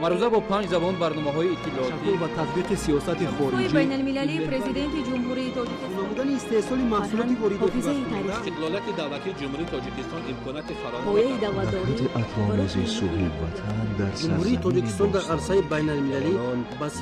Ҳамарӯза бо панҷ забон барномаҳои иттилоотӣ ва татбиқи сиёсати хориҷӣ, байналмилалии Президенти Ҷумҳурии Тоҷикистон, намудани истеҳсоли маҳсулоти воридотӣ, истиқлолияти давлатии Ҷумҳурии Тоҷикистон имконияти фаровон пояи давлатдорӣ, атрофи сулҳи ватан дар Ҷумҳурии Тоҷикистон дар арсаи байналмилалӣ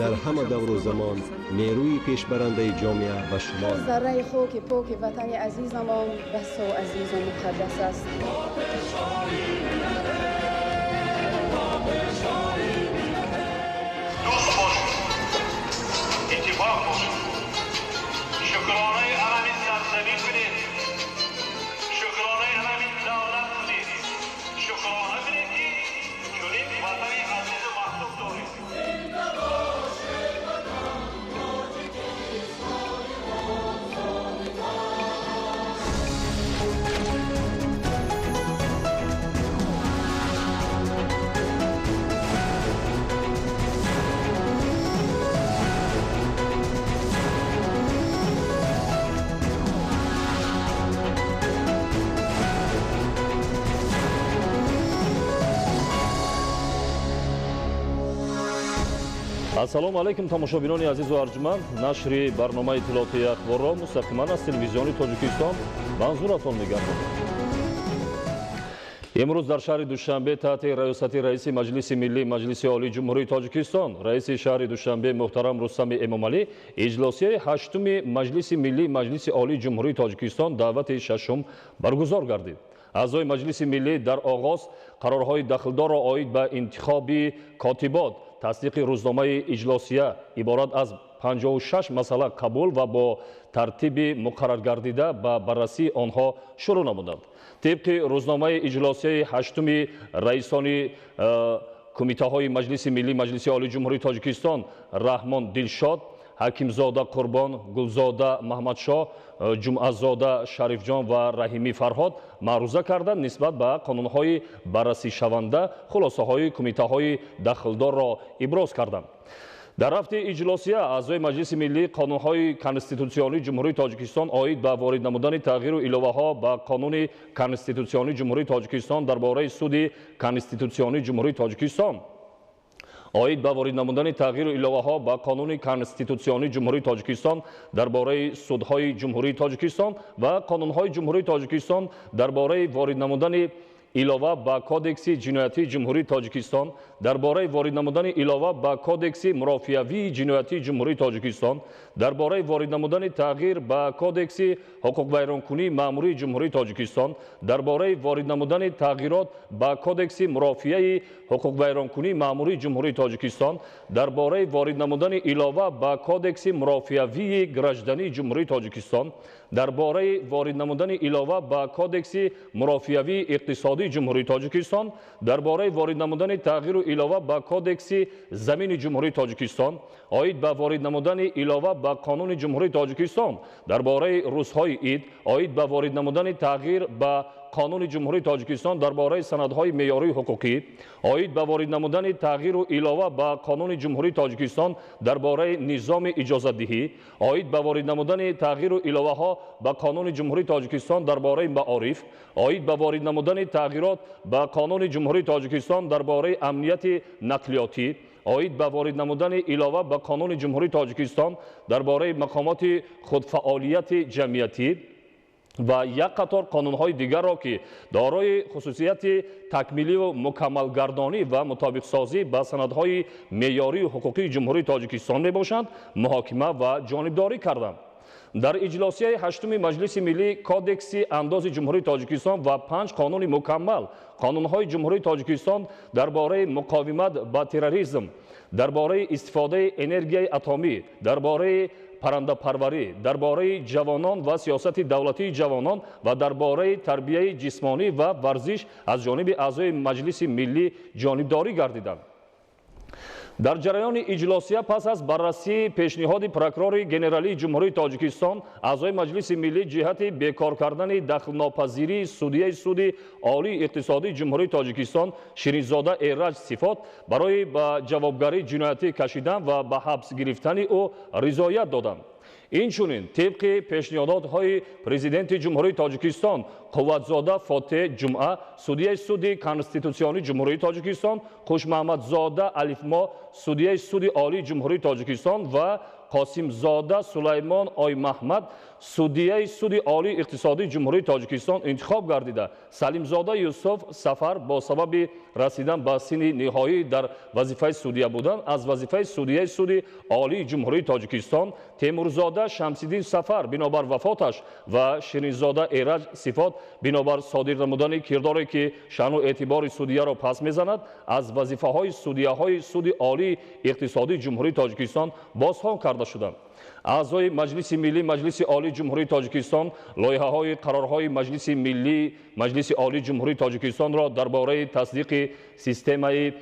дар ҳама давру замон нерӯи пешбарандаи ҷомеа ба шумор. Зарраи хоки поки ватани азизамон басо азизу муқаддас аст. Дӯст бошед, иттифоқ бошед, шукронаи ҳамин сарзамин кунед, шукронаи ҳамин давлат кунед, шукрона кунед, ки чунин ватани азизу маҳбуб доред. Ассалому алайкум, тамошобинони азизу арҷманд. Нашри барномаи иттилоотии Ахборро мустақиман аз Телевизиони Тоҷикистон манзуратон мегардонем. Имрӯз дар шаҳри Душанбе таҳти раёсати раиси Маҷлиси Миллии Маҷлиси Олии Ҷумҳурии Тоҷикистон, раиси шаҳри Душанбе муҳтарам Рустами Эмомалӣ иҷлосияи ҳаштуми Маҷлиси Миллии Маҷлиси Олии Ҷумҳурии Тоҷикистон даъвати шашум баргузор гардид. Аъзои Маҷлиси Миллӣ дар оғоз қарорҳои дахлдорро оид ба интихоби котибот, тасдиқи рӯзномаи иҷлосия иборат аз 56 масъала қабул ва бо тартиби муқарраргардида ба баррасии онҳо шурӯъ намуданд. Тибқи рӯзномаи иҷлосияи ҳаштуми раисони кумитаҳои Маҷлиси Миллии Маҷлиси Олии Ҷумҳурии Тоҷикистон Раҳмон Дилшод, Ҳакимзода Қурбон, Гулзода Маҳмадшоҳ, Ҷумъазода Шарифҷон ва Раҳимӣ Фарҳод маъруза карданд, нисбат ба қонунҳои баррасишаванда хулосаҳои кумитаҳои дахлдорро иброз карданд. Дар рафти иҷлосия аъзои Маҷлиси Миллӣ қонунҳои конститутсионии Ҷумҳурии Тоҷикистон оид ба ворид намудани тағйиру иловаҳо ба Қонуни конститутсионии Ҷумҳурии Тоҷикистон дар бораи Суди конститутсионии Ҷумҳурии Тоҷикистон, оид ба ворид намудани тағйиру иловаҳо ба Қонуни конститутсионии Ҷумҳурии Тоҷикистон дар бораи судҳои Ҷумҳурии Тоҷикистон ва қонунҳои Ҷумҳурии Тоҷикистон дар бораи ворид намудани илова ба Кодекси ҷиноятии Ҷумҳурии Тоҷикистон, дар бораи ворид намудани илова ба Кодекси мурофиавии ҷиноятии Ҷумҳурии Тоҷикистон, дар бораи ворид намудани тағйир ба Кодекси ҳуқуқвайронкунии маъмурии Ҷумҳурии Тоҷикистон, дар бораи ворид намудани тағйирот ба Кодекси мурофиаи ҳуқуқвайронкунии маъмурии Ҷумҳурии Тоҷикистон, дар бораи ворид намудани илова ба Кодекси мурофиавии граждании Ҷумҳурии Тоҷикистон, дар бораи ворид намудани илова ба Кодекси мурофиавии иқтисодии Ҷумҳурии Тоҷикистон, дар бораи ворид намудани тағйиру илова ба Кодекси замини Ҷумҳурии Тоҷикистон, оид ба ворид намудани илова ба Қонуни Ҷумҳурии Тоҷикистон дар бораи рӯзҳои ид, оид ба ворид намудани тағйир ба Қонуни Ҷумҳурии Тоҷикистон дар бораи санадҳои меъёрии ҳуқуқӣ, оид ба ворид намудани тағйиру илова ба Қонуни Ҷумҳурии Тоҷикистон дар бораи низоми иҷозатдиҳӣ, оид ба ворид намудани тағйиру иловаҳо ба Қонуни Ҷумҳурии Тоҷикистон дар бораи маориф, оид ба ворид намудани тағйирот ба Қонуни Ҷумҳурии Тоҷикистон дар бораи амнияти нақлиётӣ, оид ба ворид намудани илова ба Қонуни Ҷумҳурии Тоҷикистон дар бораи мақомоти худфаъолияти ҷамъиятӣ ва як қатор қонунҳои дигарро, ки дорои хусусияти такмиливу мукаммалгардонӣ ва мутобиқсозӣ ба санадҳои меъёрию ҳуқуқии Ҷумҳурии Тоҷикистон мебошанд, муҳокима ва ҷонибдорӣ карданд. Дар иҷлосияи ҳаштуми Маҷлиси Миллӣ Кодекси андози Ҷумҳурии Тоҷикистон ва панҷ қонуни мукаммал қонунҳои Ҷумҳурии Тоҷикистон дар бораи муқовимат ба терроризм, дар бораи истифодаи энергияи атомӣ, дар бораи паррандапарварӣ, дар бораи ҷавонон ва сиёсати давлатии ҷавонон ва дар бораи тарбияи ҷисмонӣ ва варзиш аз ҷониби аъзои Маҷлиси Миллӣ ҷонибдорӣ гардиданд. Дар ҷараёни иҷлосия пас аз баррасии пешниҳоди прокурори генералии Ҷумҳурии Тоҷикистон аъзои Маҷлиси Миллӣ ҷиҳати бекор кардани дахлнопазирии судияи Суди Олии иқтисодии Ҷумҳурии Тоҷикистон Ширинзода Эраҷ Сифот барои ба ҷавобгарии ҷиноятӣ кашидан ва ба ҳабс гирифтани ӯ ризоят доданд. Инчунин тибқи пешниҳодотҳои Президенти Ҷумҳурии Тоҷикистон Қувватзода Фотеҳ Ҷумъа, судияи Суди Конститутсионии Ҷумҳурии Тоҷикистон, Хушмаҳмадзода Алифмо, судияи Суди Олии Ҷумҳурии Тоҷикистон ва Қосимзода Сулаймон Оймаҳмад, судияи Суди Олии Иқтисодии Ҷумҳурии Тоҷикистон интихоб гардида, Салимзода Юсуф Сафар бо сабаби расидан ба синни ниҳоӣ дар вазифаи судия будан аз вазифаи судияи Суди Олии Ҷумҳурии Тоҷикистон, Темурзода Шамсиддин Сафар бинобар вафоташ ва Ширинзода Эраҷ Сифот бинобар содир намудани кирдоре ки шаъну эътибори судияро пас мезанад, аз вазифаҳои судияҳои Суди Олии Иқтисодии Ҷумҳурии Тоҷикистон бозхон карда шуданд. Аъзои Маҷлиси Миллӣ Маҷлиси Олии Ҷумҳурии Тоҷикистон лоиҳаҳои қарорҳои Маҷлиси Миллӣ Маҷлиси Олии Ҷумҳурии Тоҷикистонро дар бораи тасдиқи системаи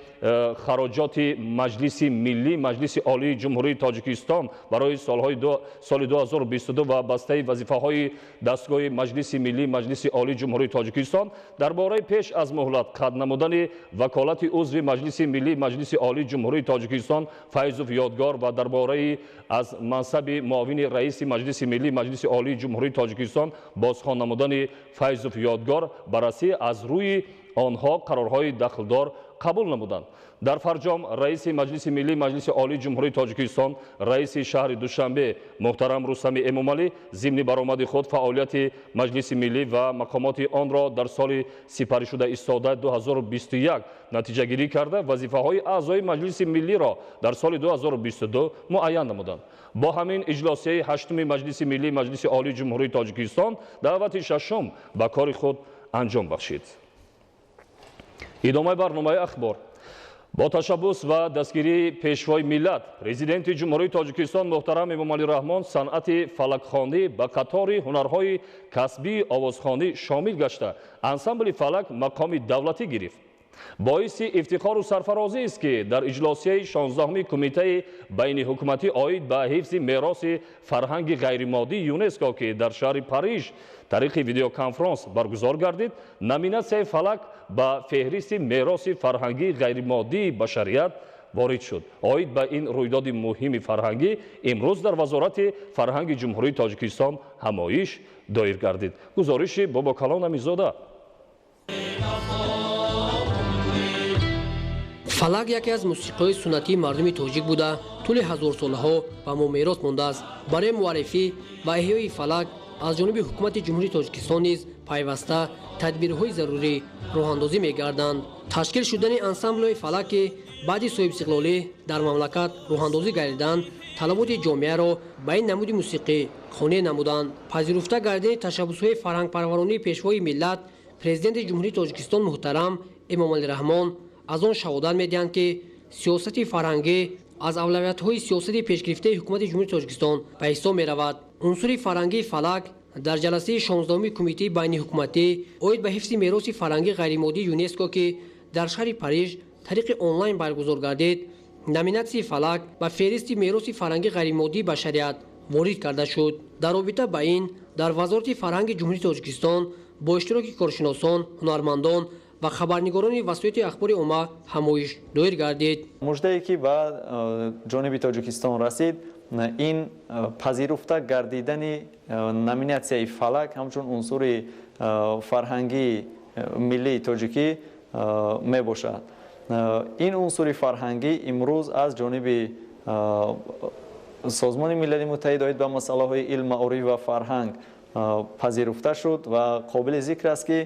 хароҷоти Маҷлиси Миллӣ Маҷлиси Олии Ҷумҳурии Тоҷикистон барои солҳои соли 2022 ва бастаи вазифаҳои дастгоҳи Маҷлиси Миллӣ Маҷлиси Олии Ҷумҳурии Тоҷикистон, дар бораи пеш аз муҳлат қатъ намудани ваколати узви Маҷлиси Миллӣ Маҷлиси Олии Ҷумҳурии Тоҷикистон Файзов Ёдгор ва дар бораи аз мансаби муовини раиси Маҷлиси Миллӣ Маҷлиси Олии Ҷумҳурии Тоҷикистон бозхон намудани Файзов Ёдгор баррасӣ аз рӯи онҳо қарорҳои дахлдор қабул намуданд. Дар фарҷом раиси Маҷлиси Миллӣ Маҷлиси Олии Ҷумҳурии Тоҷикистон, раиси шаҳри Душанбе муҳтарам Рустами Эмомалӣ зимни баромади худ фаъолияти Маҷлиси Миллӣ ва мақомоти онро дар соли сипаришуда истода 2021 натиҷагирӣ карда, вазифаҳои аъзои Маҷлиси Миллиро дар соли 2022 муайян намуданд. Бо ҳамин иҷлосияи ҳаштуми Маҷлиси Миллӣ Маҷлиси Олии Ҷумҳурии Тоҷикистон даъвати шашум ба кори худ анҷом бахшид. Идомаи барномаи ахбор. Бо ташаббус ва дастгирии Пешвои миллат, Президенти Ҷумҳурии Тоҷикистон муҳтарам Эмомалӣ Раҳмон санъати фалакхонӣ ба қатори ҳунарҳои касбии овозхонӣ шомил гашта, ансамбли «Фалак» мақоми давлатӣ гирифт. Боиси ифтихору сарфарозист, ки дар иҷлосияи 16-уми Кумитаи байниҳукуматӣ оид ба ҳифзи мероси фарҳанги ғайримоддии ЮНЕСКО, ки дар шаҳри Париж тариқи видеоконфронс баргузор гардид, номинатсияи «Фалак» ба феҳристи мероси фарҳангии ғайримоддии башарият ворид шуд. Оид ба ин рӯйдоди муҳими фарҳангӣ имрӯз дар Вазорати фарҳанги Ҷумҳурии Тоҷикистон ҳамоиш доир гардид. Гузориши Бобокалон Амизода. Фалак яке аз мусиқиҳои суннатии мардуми тоҷик буда, тӯли ҳазорсолаҳо ба мо мерос мондааст. Барои муаррифӣ ва эҳёи фалак аз ҷониби ҳукумати Ҷумҳурии Тоҷикистон низ пайваста тадбирҳои зарурӣ роҳандозӣ мегарданд. Ташкил шудани ансамблҳои фалак, ки баъди соҳибистиқлолӣ дар мамлакат роҳандозӣ гардиданд, талаботи ҷомеаро ба ин намуди мусиқӣ қонеъ намуданд. Пазируфта гардидани ташаббусҳои фарҳангпарваронии Пешвои миллат, Президенти Ҷумҳурии Тоҷикистон муҳтарам Эмомалӣ Раҳмон аз он шаҳодат медиҳанд, ки сиёсати фарҳангӣ аз авлавиятҳои сиёсати пешгирифтаи ҳукумати Ҷумҳурии Тоҷикистон ба ҳисоб меравад. Унсури фарҳангии фалак дар ҷаласаи 16-уми Кумитаи байниҳукуматӣ оид ба ҳифзи мероси фарҳангии ғайримоддии ЮНЕСКО, ки дар шаҳри Париж тариқи онлайн баргузор гардид, номинатсияи фалак ба феҳристи мероси фарҳангии ғайримоддии башарият ворид карда шуд. Дар робита ба ин дар Вазорати фарҳанги Ҷумҳурии Тоҷикистон бо иштироки коршиносон, ҳунармандон ва хабарнигорони васоити ахбори омма ҳамоиш доир гардид. Муждае, ки ба ҷониби Тоҷикистон расид, ин пазируфта гардидани номинатсияи фалак ҳамчун унсури фарҳангии миллии тоҷикӣ мебошад. Ин унсури фарҳангӣ имрӯз аз ҷониби Созмони Милали Муттаҳид оид ба масъалаҳои илм, маориф ва фарҳанг пазируфта шуд ва қобили зикр аст, ки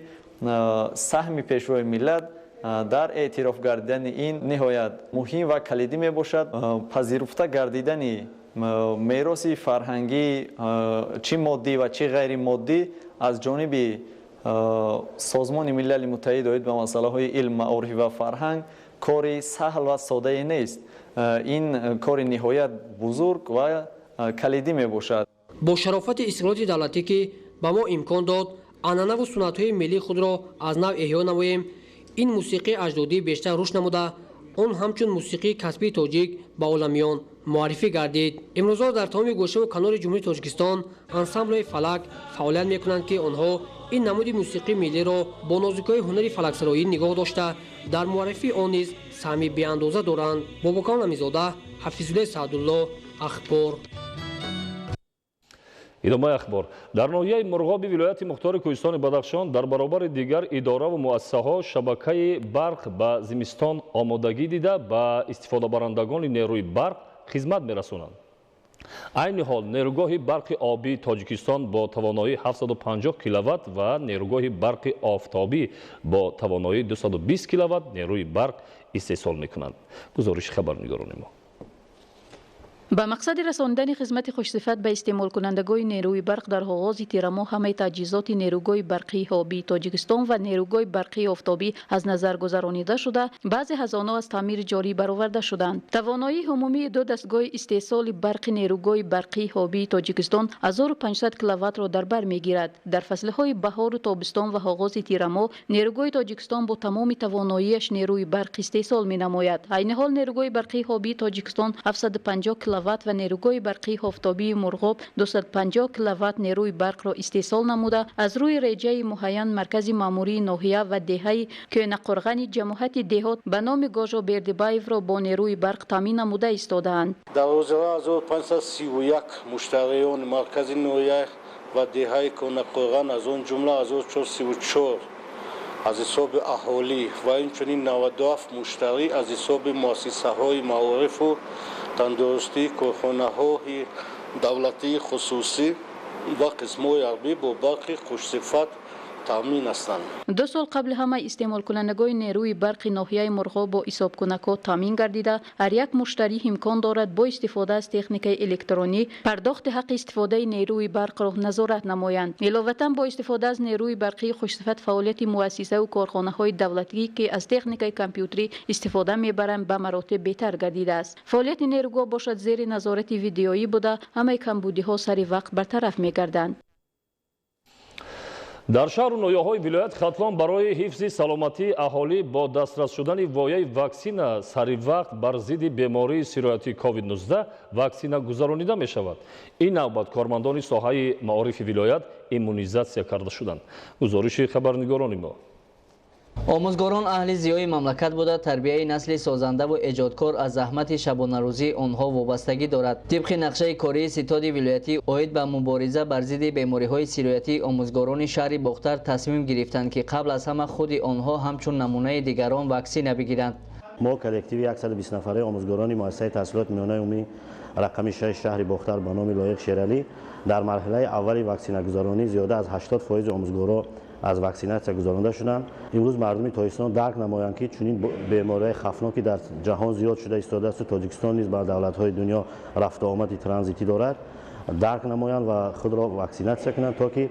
саҳми Пешвои миллат дар эътироф гардидани ин ниҳоят муҳим ва калидӣ мебошад. Пазируфта гардидани мероси фарҳангӣ, чӣ моддӣ ва чӣ ғайримоддӣ, аз ҷониби Созмони Милали Муттаҳид оид ба масъалаҳои илм, маориф ва фарҳанг кори саҳл ва соддае нест. Ин кори ниҳоят бузург ва калидӣ мебошад. Бо шарофати истиқлолияти давлатӣ, ки ба мо имкон дод анъанаву суннатҳои миллии худро аз нав эҳё намоем, ин мусиқии аҷдодӣ бештар рушд намуда, он ҳамчун мусиқии касбии тоҷик ба оламиён муаррифӣ гардид. Имрӯзҳо дар тамоми гӯшаву канори Ҷумҳурии Тоҷикистон ансамблҳои фалак фаъолият мекунанд, ки онҳо ин намуди мусиқии миллиро бо нозукиҳои ҳунари фалаксароӣ нигоҳ дошта, дар муаррифии он низ саҳми беандоза доранд. Бобокалон Амизода, Ҳафизуллои Саъдулло, Ахбор. Идомаи ахбор. Дар ноҳияи Мурғоби вилояти Мухтори Кӯҳистони Бадахшон дар баробари дигар идораву муассисаҳо шабакаи барқ ба зимистон омодагӣ дида, ба истифодабарандагони нерӯи барқ хизмат мерасонанд. Айни ҳол нерӯгоҳи барқи обии Тоҷикистон бо тавоноии 750 киловатт ва нерӯгоҳи барқи офтобӣ бо тавоноии 220 киловатт нерӯи барқ истеҳсол мекунанд. Гузориши хабарнигорони мо. Ба мақсади расонидани хизмати хушсифат ба истеъмолкунандагони нерӯи барқ дар оғози тирамоҳ ҳамаи таҷҳизоти нерӯгоҳи барқии обии Тоҷикистон ва нерӯгоҳи барқии офтобӣ аз назар гузаронида шуда, баъзе аз онҳо аз таъмири ҷорӣ бароварда шуданд. Тавоноии умумии ду дастгоҳи истеҳсоли барқи нерӯгоҳи барқии обии Тоҷикистон 1500 киловаттро дар бар мегирад. Дар фаслҳои баҳору тобистон ва оғози тирамоҳ нерӯгоҳи Тоҷикистон бо тамоми тавоноиаш нерӯи барқ истеҳсол менамояд. Айни ҳол нерӯгоҳи барқии обии Тоҷикистон 750 киловатт ва нерӯгоҳи барқии офтобии Мурғоб 250 киловатт нерӯи барқро истеҳсол намуда, аз рӯи реҷаи муайян маркази маъмурии ноҳия ва деҳаи Кӯнақорғани ҷамоати деҳот ба номи Гожо Бердибаевро бо нерӯи барқ таъмин намуда истодаанд. Дар 1531 муштариёни маркази ноҳия ва деҳаи Кӯнақорған, аз он ҷумла 1434 аз ҳисоби аҳолӣ ва инчунин 97 муштарӣ аз ҳисоби муассисаҳои маорифу тандурустӣ, корхонаҳои давлатии хусусӣ ва қисмҳои ҳарбӣ бо барқи хушсифат таъмин ҳастанд. 2 сол қабл ҳамаи истеъмолкунандагони нерӯи барқи ноҳияи Мурғоб бо ҳисобкунакҳо таъмин гардида, ҳар як муштарӣ имкон дорад бо истифода аз техникаи электронӣ пардохти ҳаққи истифодаи нерӯи барқро назорат намоянд. Иловатан бо истифода аз нерӯи барқии хушсифат фаъолияти муассисаву корхонаҳои давлатӣ, ки аз техникаи компютерӣ истифода мебаранд, ба маротиб беҳтар гардидааст. Фаъолияти нерӯгоҳ бошад зери назорати видеоӣ буда, ҳамаи камбудиҳо сари вақт бартараф мегарданд. Дар шаҳру ноҳияҳои вилоят Хатлон барои ҳифзи саломатии аҳолӣ бо дастрас шудани вояи ваксина сари вақт бар зидди бемории сироятии COVID-19 ваксина гузаронида мешавад. Ин навбат кормандони соҳаи маорифи вилоят иммунизатсия карда шуданд. Гузориши хабарнигорони мо. Омӯзгорон аҳли зиёи мамлакат буда, тарбияи насли созандаву эҷодкор аз заҳмати шабонарӯзии онҳо вобастагӣ дорад. Тибқи нақшаи кории ситоди вилоятӣ оид ба мубориза бар зидди бемориҳои сироятӣ, омӯзгорони шаҳри Бохтар тасмим гирифтанд, ки қабл аз ҳама худи онҳо ҳамчун намунаи дигарон ваксина бигиранд. Мо коллективи 120 нафараи омӯзгорони муассисаи таҳсилоти миёнаи умумӣ рақами 6 шаҳри Бохтар ба номи Лоиқ Шералӣ дар марҳилаи аввали ваксинагузаронӣ зиёда аз 80% омӯзгоро аз ваксинатсия гузаронда шуданд. Имрӯз мардуми Тоҷикистон дарк намоянд, ки чунин бемориҳои хафноки дар ҷаҳон зиёд шуда истодааст, Тоҷикистон низ ба давлатҳои дунё рафтуомади транзитӣ дорад, дарк намоянд ва худро ваксинатсия кунанд, то ки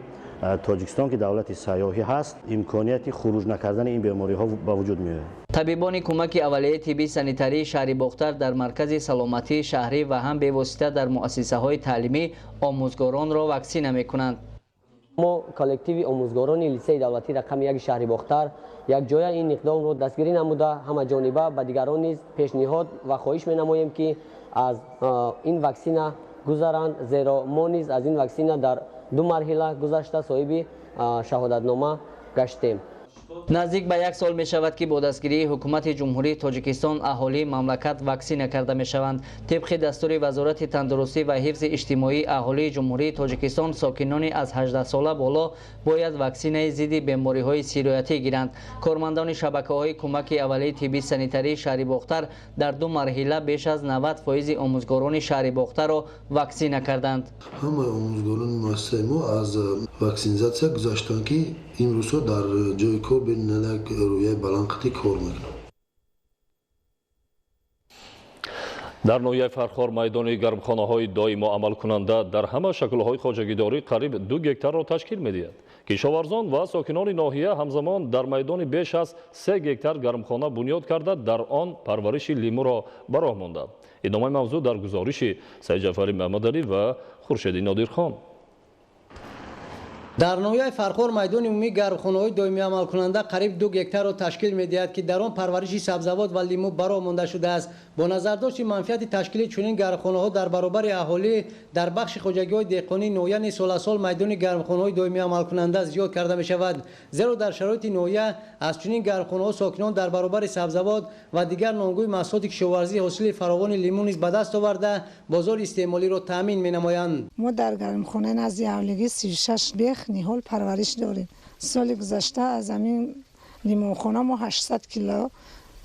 Тоҷикистон, ки давлати сайёҳӣ ҳаст, имконияти хуруҷ накардани ин бемориҳо ба вуҷуд меояд. Табибони кӯмаки аввалияи тиббии санитарии шаҳри Бохтар дар маркази саломатии шаҳрӣ ва ҳам бевосита дар муассисаҳои таълимӣ омӯзгоронро ваксина мекунанд. Мо коллективи омӯзгорони литсейи давлатии рақами 1 шаҳри Бохтар якҷоя ин иқдомро дастгирӣ намуда, ҳамаҷониба ба дигарон низ пешниҳод ва хоҳиш менамоем, ки аз ин ваксина гузаранд, зеро мо низ аз ин ваксина дар 2 марҳила гузашта соҳиби шаҳодатнома гаштем. Наздик ба 1 сол мешавад, ки бо дастгирии ҳукумати Ҷумҳурии Тоҷикистон аҳолии мамлакат ваксина карда мешаванд. Тибқи дастури Вазорати тандурустӣ ва ҳифзи иҷтимоии аҳолии Ҷумҳурии Тоҷикистон, сокинони аз 18 сола боло бояд ваксинаи зидди бемориҳои сироятӣ гиранд. Кормандони шабакаҳои кӯмаки аввалияи тиббии санитарии шаҳри Бохтар дар 2 марҳила беш аз 90% омӯзгорони шаҳри Бохтарро ваксина карданд. Ҳамаи омӯзгорони муассисаи мо аз ваксинизатсия гузаштанд, ки имрӯзҳо дар ҷои кор бениҳоят рӯяи баландқадӣ кор мекунанд. Дар ноҳияи Фархор майдони гармхонаҳои доимо амалкунанда дар ҳама шаклҳои хоҷагидорӣ қариб 2 гектарро ташкил медиҳад. Кишоварзон ва сокинони ноҳия ҳамзамон дар майдони беш аз 3 гектар гармхона бунёд карда, дар он парвариши лимӯро ба роҳ монданд. Идомаи мавзӯъ дар гузориши Саидҷафари Маҳмадалӣ ва Хуршеди Нодирхон. Дар ноҳияи Фархор майдони умумии гармхонаҳои доимӣ амалкунанда қариб 2 гектарро ташкил медиҳад, ки дар он парвариши сабзавот ва лимӯ бароҳ монда шудааст. Бо назардошти манфиати ташкили чунин гармхонаҳо дар баробари аҳолӣ дар бахши хоҷагиҳои деҳқонии ноҳия низ сол аз сол майдони гармхонаҳои доимӣ амалкунанда зиёд карда мешавад. Зеро дар шароити ноҳия аз чунин гармхонаҳо сокинон дар баробари сабзавот ва дигар номгӯи маҳсулоти кишоварзӣ ҳосили фаровони лимӯ низ ба даст оварда бозори истеъмолиро таъмин менамоянд. Мо дар гармхонаи назди ҳавлигӣ 36 бех ниҳол парвариш дорем. Соли гузашта аз ҳамин лимонхона мо 800 кило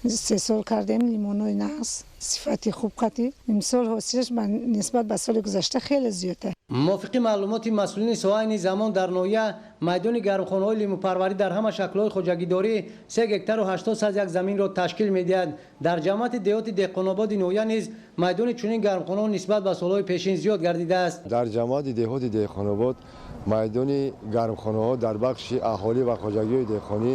истеҳсол кардем лимонҳои нағз, сифати хуб қатӣ. Имсол ҳосилаш нисбат ба соли гузашта хеле зиёд аст. Мувофиқи маълумоти масъулини соҳа, айни замон дар ноҳия майдони гармхонаҳои лимӯпарварӣ дар ҳама шаклҳои хоҷагидорӣ 3 гектару 80 як заминро ташкил медиҳад. Дар ҷамоати деҳоти Деҳқонободи ноҳия низ майдони чунин гармхонаҳо нисбат ба солҳои пешин зиёд гардидааст. Дар ҷамоати деҳоти Деҳқонобод майдони гармхонаҳо дар бахши аҳолӣ ва хоҷагиҳои деҳқонӣ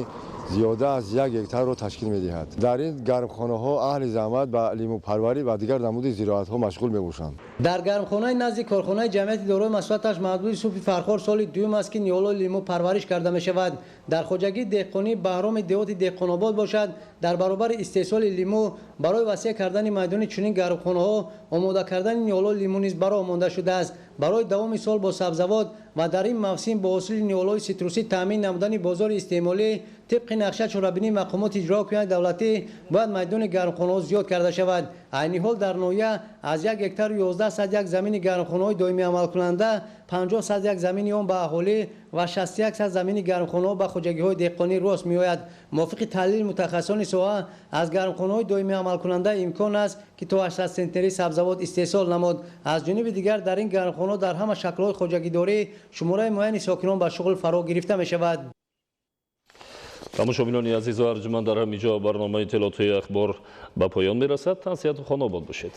зиёда аз 1 гектарро ташкил медиҳад. Дар ин гармхонаҳо аҳли заҳмат ба лимӯпарварӣ ва дигар намуди зироатҳо машғул мебошанд. Дар гармхонаи назди корхонаи ҷамъияти дорои масъулияташ маҳдуди Супи Фархор соли дуюм аст, ки ниҳолҳои лимӯ парвариш карда мешавад. Дар хоҷагии деҳқонии Баҳроми деҳоти Деҳқонобод бошад, дар баробари истеҳсоли лимӯ барои васеъ кардани майдони чунин гармхонаҳо омода кардани ниҳолҳои лимӯ низ бароҳ монда шудааст. Барои давоми сол бо сабзавот ва дар ин мавсим бо ҳосили ниҳолҳои ситрусӣ таъмин намудани бозори истеъмолӣ тибқи нақша чорабинии мақомоти иҷроа ҳокимияти давлатӣ бояд майдони гармхонаҳо зиёд карда шавад. Айни ҳол дар ноҳия аз 1 гектару 11 сад як замини гармхонаҳои доимӣ амалкунанда 50 сад як замини он ба аҳолӣ ва 61 сад замини гармхонаҳо ба хоҷагиҳои деҳқонӣ рост меояд. Мувофиқи таҳлили мутахассисони соҳа, аз гармхонаҳои доимӣ амалкунанда имкон аст, ки то 800 центнери сабзавот истеҳсол намуд. Аз ҷониби дигар, дар ин гармхонаҳо дар ҳама шаклҳои хоҷагидорӣ шумораи муайяни сокинон ба шуғл фаро гирифта мешавад. Тамошобинони азизу арҷуманд, дар ҳамин ҷо барномаи иттилоотии Ахбор ба поён мерасад. Тансиҳату хонобод бошед.